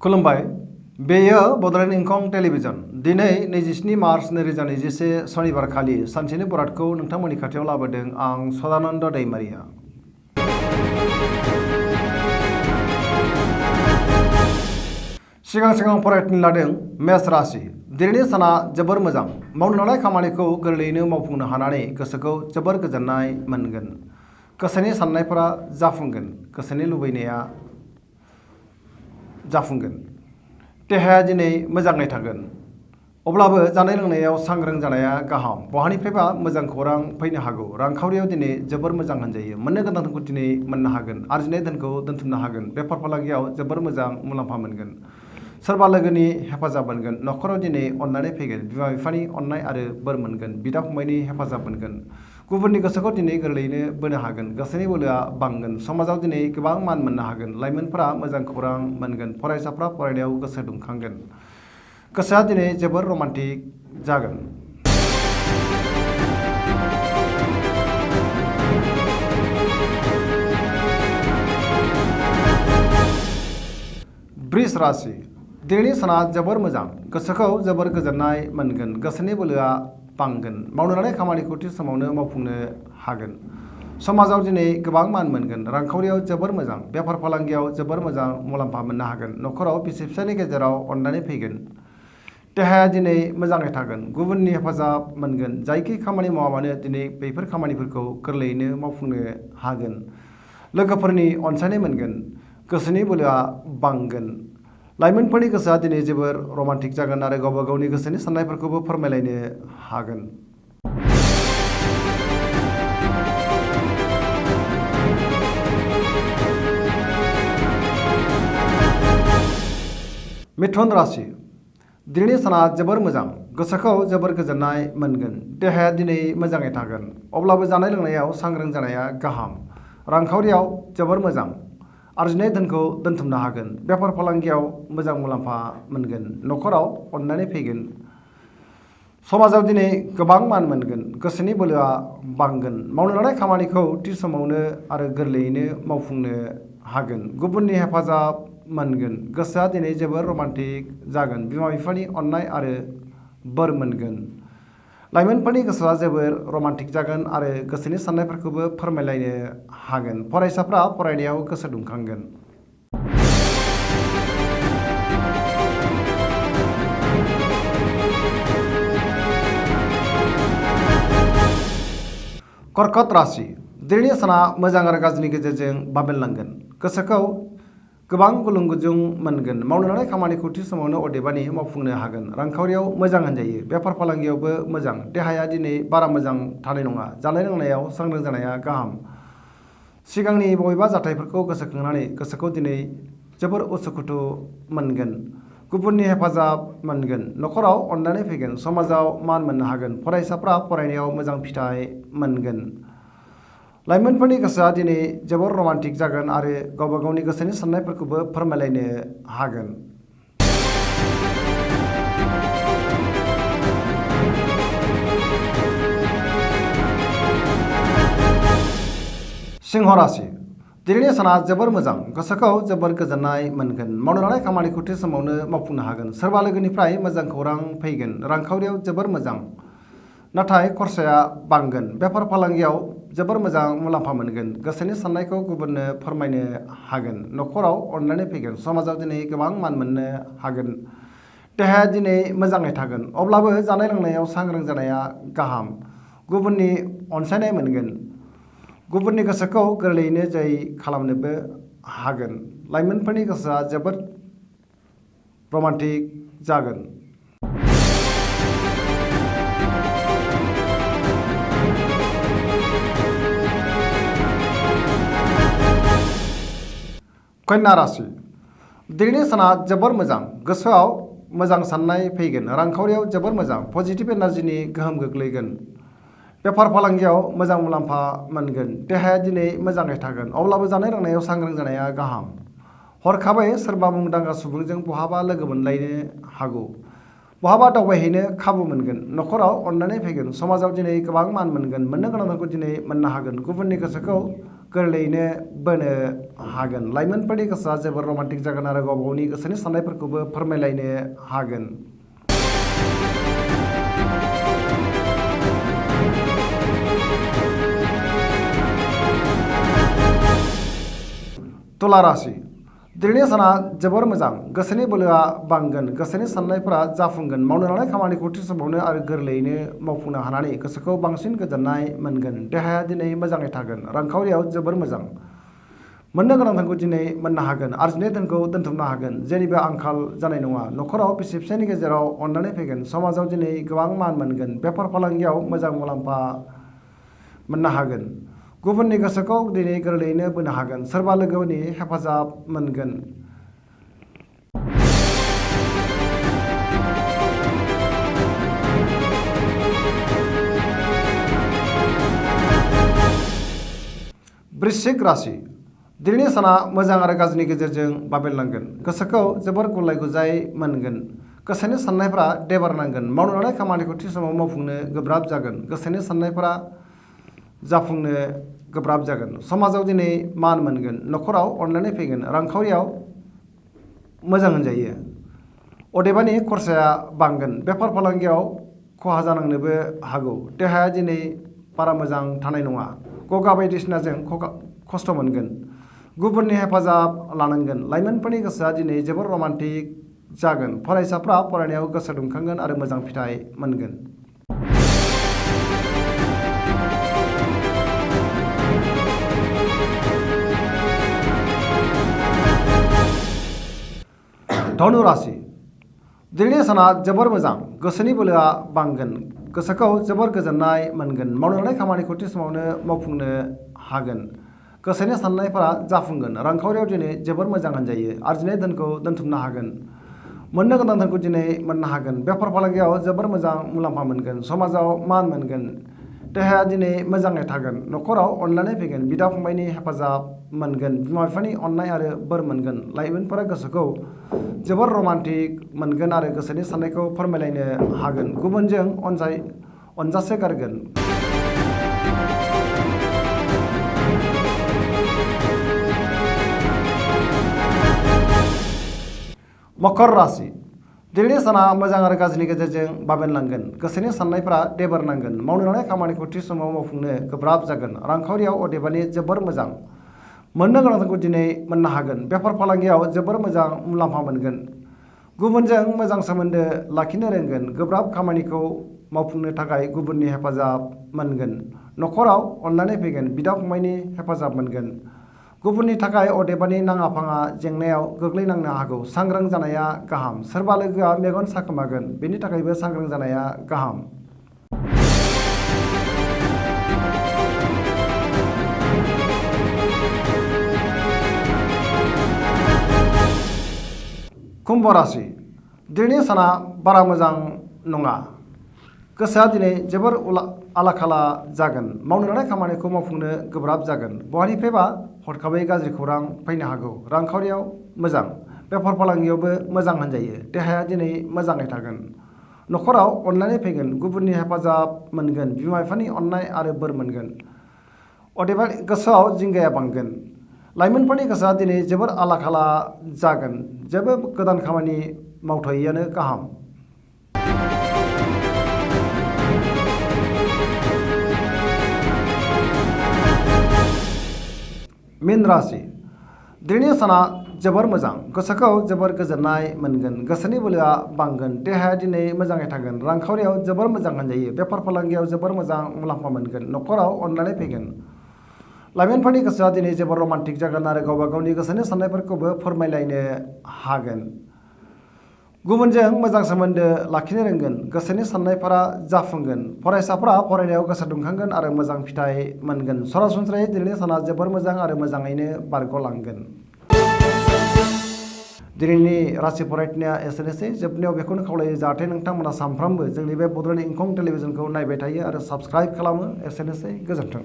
खुलुमबाय बेयो बड'लेण्ड इंखं टेलिभिजन दिनै 27 मार्च 2021 शनिबार खालि सानसेनि बरादखौ नोंथांमोननि खाथियाव लाबोदों आं सदानन्द दैमारिया। सिगां फरायथिनो लादों मेष राशि। दिनैनि साना जोबोर मोजां। मावनो लानाय खामानिखौ गोरलैयैनो मावफुंनो हानानै गोसोखौ जोबोर गोजोननाय मोनगोन। गोसोनि साननायफोरा जाफुंगोन। गोसोनि लुबैनाया जाफुंगोन। देहाया दिनै मोजाङै थागोन। अब्लाबो जानाय लोंनायाव सांग्रां जानाया गाहाम। बहानिफ्रायबा मोजां खौरां फैनो हागौ। रांखावरियाव दिनै जोबोर मोजां होनजायो। मोननो गोनां धोनखौ दिनै मोननो हागोन। आरजिनाय धोनखौ दोनथुमनो हागोन। बेफार फालांगियाव जोबोर मोजां मुलाम्फा मोनगोन। सोरबा लोगोनि हेफाजाब मोनगोन। न'खराव दिनै अननानै फैगोन। बिमा बिफानि अननाय आरो बोर मोनगोन। बिदा फंबायनि हेफाजाब मोनगोन। गुबुननि गोसोखौ दिनै गोरलैयैनो बोनो हागोन। गोसोनि बोलोआ बांगोन। समाजाव दिनै गोबां मान मोननो हागोन। लाइमोनफोरा मोजां खौरां मोनगोन। फरायसाफ्रा फरायनायाव गोसो दुंखांगोन। गोसोआ दिनै जोबोर रमान्टिक जागोन। वृष राशि। दिनैनि साना जोबोर मोजां। गोसोखौ जोबोर गोजोननाय मोनगोन। गोसोनि बोलोआ बांगोन। मावनो लानाय खामानिखौ थि समावनो मावफुंनो हागोन। समाजाव दिनै गोबां मान मोनगोन। रांखावरियाव जोबोर मोजां। बेफार फालांगियाव जोबोर मोजां मुलाम्फा मोननो हागोन। न'खराव बिसि फिसायनि गेजेराव अननानै फैगोन। देहाया दिनै मोजाङै थागोन। गुबुननि हेफाजाब मोनगोन। जायखि खामानि मावा मानो दिनै बेफोर खामानिफोरखौ गोरलैयैनो मावफुंनो हागोन। लोगोफोरनि अनसायनाय मोनगोन। गोसोनि बोलोआ बांगोन। लाइमोनफोरनि गोसोआ दिनै जोबोर रमान्टिक जागोन आरो गावबा गावनि गोसोनि साननायफोरखौबो फोरमायलायनो हागोन। मिथुन राशि। दिनैनि साना जोबोर मोजां। गोसोखौ जोबोर गोजोननाय मोनगोन। देहाया दिनै मोजाङै थागोन। अब्लाबो जानाय लोंनायाव सांग्रां जानाया गाहाम। रांखावरियाव जोबोर मोजां। आरजिनाय धोनखौ दोनथुमनो हागोन। बेफार फालांगियाव मोजां मुलाम्फा मोनगोन। न'खराव अननानै फैगोन। समाजाव दिनै गोबां मान मोनगोन। गोसोनि बोलोआ बांगोन। मावनो लानाय खामानिखौ थि समावनो आरो गोरलैयैनो मावफुंनो हागोन। गुबुननि हेफाजाब मोनगोन। गोसोआ दिनै जोबोर रमान्टिक जागोन। बिमा बिफानि अननाय आरो बोर मोनगोन। लाइमोनफोरनि गोसोआ जोबोर रमान्टिक जागोन आरो गोसोनि साननायफोरखौबो फोरमायलायनो हागोन। फरायसाफ्रा फरायनायाव गोसो दुंखांगोन। कर्कट राशि। दिनैनि साना मोजां आरो गाज्रिनि गेजेरजों बाबेनलांगोन। गोसोखौ गोबां गुलुं गुजुं मोनगोन। मावनो लानाय खामानिखौ थि समावनो अदेबानि मावफुंनो हागोन। रांखावरियाव मोजां होनजायो। बेफार फालांगियावबो मोजां। देहाया दिनै बारा मोजां थानाय नङा। जानाय लोंनायाव सांग्रां जानाया गाहाम। सिगांनि बबेबा जाथायफोरखौ गोसोखांनानै गोसोखौ दिनै जोबोर उसुखुथु मोनगोन। गुबुननि हेफाजाब मोनगोन। न'खराव अननानै फैगोन। समाजाव मान मोननो हागोन। फरायसाफ्रा फरायनायाव मोजां फिथाइ मोनगोन। लाइमोनफोरनि गोसोआ दिनै जोबोर रमान्टिक जागोन आरो गावबा गावनि गोसोनि साननायफोरखौबो फोरमायलायनो हागोन। सिंह राशि। दिनैनि साना जोबोर मोजां। गोसोखौ जोबोर गोजोननाय मोनगोन। मावनो लानाय खामानिखौ थि समावनो मावफुंनो हागोन। सोरबा लोगोनिफ्राय मोजां खौरां फैगोन। रांखावरियाव जोबोर मोजां नाथाय खरसाया बांगोन। बेफार फालांगियाव जोबोर मोजां मुलाम्फा मोनगोन। गोसोनि साननायखौ गुबुननो फोरमायनो हागोन। न'खराव अननानै फैगोन। समाजाव दिनै गोबां मान मोननो हागोन। देहाया दिनै मोजाङै थागोन। अब्लाबो जानाय लोंनायाव सांग्रां जानाया गाहाम। गुबुननि अनसायनाय मोनगोन। गुबुननि गोसोखौ गोरलैयैनो जै खालामनोबो हागोन। लाइमोनफोरनि गोसोआ जोबोद रमान्टिक जागोन। कन्या राशि। दिनैनि साना जोबोर मोजां। गोसोआव मोजां साननाय फैगोन। रांखावरियाव जोबोर मोजां। पजिटिभ एनार्जिनि गोहोम गोग्लैगोन। बेफार फालांगियाव मोजां मुलाम्फा मोनगोन। देहाया दिनै मोजाङै थागोन। अब्लाबो जानाय लोंनायाव सांग्रां जानाया गाहाम। हरखाबै सोरबा मुंदांखा सुबुंजों बहाबा लोगो मोनलायनो हागौ। बहाबा दावबायहैनो खाबु मोनगोन। न'खराव अननानै फैगोन। समाजाव दिनै गोबां मान मोनगोन। मोननो गोनांफोरखौ दिनै मोननो हागोन। गुबुननि गोसोखौ गोरलैयैनो बोनो हागोन। लाइमोनफोरनि गोसोआ जोबोर रमान्टिक जागोन आरो गावबा गावनि गोसोनि साननायफोरखौबो फोरमायलायनो हागोन। तुला राशि दिनैनि साना जोबोर मोजां। गोसोनि बोलोआ बांगोन, गोसोनि साननायफोरा जाफुंगोन। मावनो लानाय खामानिखौ थि समावनो आरो गोरलैयैनो मावफुंनो हानानै गोसोखौ बांसिन गोजोननाय मोनगोन। देहाया दिनै मोजाङै थागोन। रांखावरियाव जोबोर मोजां। मोननो गोनां धोनखौ दिनै मोननो हागोन। आरजिनाय धोनखौ दोनथुमनो हागोन। जेनिबो आंखाल जानाय नङा। न'खराव बिसि फिसायनि गेजेराव अननानै फैगोन। समाजाव दिनै गोबां मान मोनगोन। बेफार फालांगियाव मोजां मुलाम्फा मोननो हागोन। गुबुननि गोसोखौ दिनै गोरलैयैनो बोनो हागोन। सोरबा लोगोनि हेफाजाब मोनगोन। वृश्चिक राशि दिनैनि साना मोजां आरो गाज्रिनि गेजेरजों बाबेरलांगोन। गोसोखौ जोबोर गुलाय गुजाय मोनगोन। गोसोनि साननायफोरा देबारनांगोन। मावनो लानाय खामानिखौ थि समाव मावफुंनो गोब्राब जागोन। गोसोनि साननायफोरा जाफुंनो गोब्राब जागोन। समाजाव दिनै मान मोनगोन। न'खराव अननानै फैगोन। रांखावरियाव मोजां होनजायो। अदेबानि खरसाया बांगोन। बेफार फालांगियाव खहा जानांनोबो हागौ। देहाया दिनै बारा मोजां थानाय नङा। गगा बायदिसिनाजों खस्थ' मोनगोन। गुबुननि हेफाजाब लानांगोन। लाइमोनफोरनि गोसोआ दिनै जोबोर रमान्टिक जागोन। फरायसाफ्रा फरायनायाव गोसो दुंखांगोन आरो मोजां फिथाइ मोनगोन। धनु राशि दिनैनि साना जोबोर मोजां। गोसोनि बोलोआ बांगोन। गोसोखौ जोबोर गोजोननाय मोनगोन। मावनो लानाय खामानिखौ थि समावनो मावफुंनो हागोन। गोसोनि साननायफोरा जाफुंगोन। रांखावरियाव दिनै जोबोर मोजां होनजायो। आरजिनाय धोनखौ दोनथुमनो हागोन। मोननो गोनां धोनखौ दिनै मोननो हागोन। बेफार फालांगियाव जोबोर मोजां मुलाम्फा मोनगोन। समाजाव मान मोनगोन। देहाया दिनै मोजाङै थागोन। न'खराव अननानै फैगोन। बिदा फंबायनि हेफाजाब मोनगोन। बिमा बिफानि अननाय आरो बोर मोनगोन। लाइमोनफोरा गोसोखौ जोबोर रमान्टिक मोनगोन आरो गोसोनि साननायखौ फोरमायलायनो हागोन। गुबुनजों अनजासे गारगोन। मकर राशि दिनैनि साना मोजां आरो गाज्रिनि गेजेरजों बाबेनलांगोन। गोसोनि साननायफोरा देबारनांगोन। मावनो लानाय खामानिखौ थि समाव मावफुंनो गोब्राब जागोन। रांखावरियाव अदेबानि जोबोर मोजां। मोननो गोनां धोनखौ दिनै मोननो हागोन। बेफार फालांगियाव जोबोर मोजां मुलाम्फा मोनगोन। गुबुनजों मोजां सोमोन्दो लाखिनो रोंगोन। गोब्राब खामानिखौ मावफुंनो थाखाय गुबुननि हेफाजाब मोनगोन। न'खराव अननानै फैगोन। बिदा फंबायनि हेफाजाब मोनगोन। गुबुननि थाखाय अदेबानि नाङा फाङा जेंनायाव गोग्लैनांनो हागौ। सांग्रां जानाया गाहाम। सोरबा लोगोआ मेगन साखोमागोन। बेनि थाखायबो सांग्रां जानाया गाहाम। कुम्भ राशि दिनैनि साना बारा मोजां नङा। गोसोआ दिनै जोबोर आला-खाला जागोन। मावनो लानाय खामानिखौ मावफुंनो गोब्राब जागोन। बहानिफ्रायबा हरखाबै गाज्रि खौरां फैनो हागौ। रांखावरियाव मोजां। बेफार फालांगियावबो मोजां होनजायो। देहाया दिनै मोजाङै थागोन। न'खराव अननानै फैगोन। गुबुननि हेफाजाब मोनगोन। बिमा बिफानि अननाय आरो बोर मोनगोन। अदेबानि गोसोआव जिंगाया बांगोन। लाइमोनफोरनि गोसोआ दिनै जोबोर आला-खाला जागोन। जेबो गोदान खामानि मावथ'यैआनो गाहाम। मीन राशि दिनैनि साना जोबोर मोजां। गोसोखौ जोबोर गोजोननाय मोनगोन। गोसोनि बोलोआ बांगोन। देहाया दिनै मोजाङै थागोन। रांखावरियाव जोबोर मोजां होनजायो। बेफार फालांगियाव जोबोर मोजां मुलाम्फा मोनगोन। न'खराव अननानै फैगोन। लाइमोनफोरनि गोसोआ दिनै जोबोर रमान्टिक जागोन आरो गावबा गावनि गोसोनि साननायफोरखौबो फोरमायलायनो हागोन। गुबुनजों मोजां सोमोन्दो लाखिनो रोंगोन। गोसोनि साननायफोरा जाफुंगोन। फरायसाफ्रा फरायनायाव गोसो दुंखांगोन आरो मोजां फिथाइ मोनगोन। सरासनस्रायै दिनैनि साना जोबोर मोजां आरो मोजाङैनो बारग'लांगोन। दिनैनि राशि फरायथिनाया एसेनोसै। जोबनायाव बेखौनो खावलायो जाहाथे नोंथांमोना सानफ्रामबो जोंनि बे बड'लेण्ड इंखं टेलिभिजनखौ नायबाय थायो आरो साबस्क्राइब खालामो। एसेनोसै। गोजोन्थों।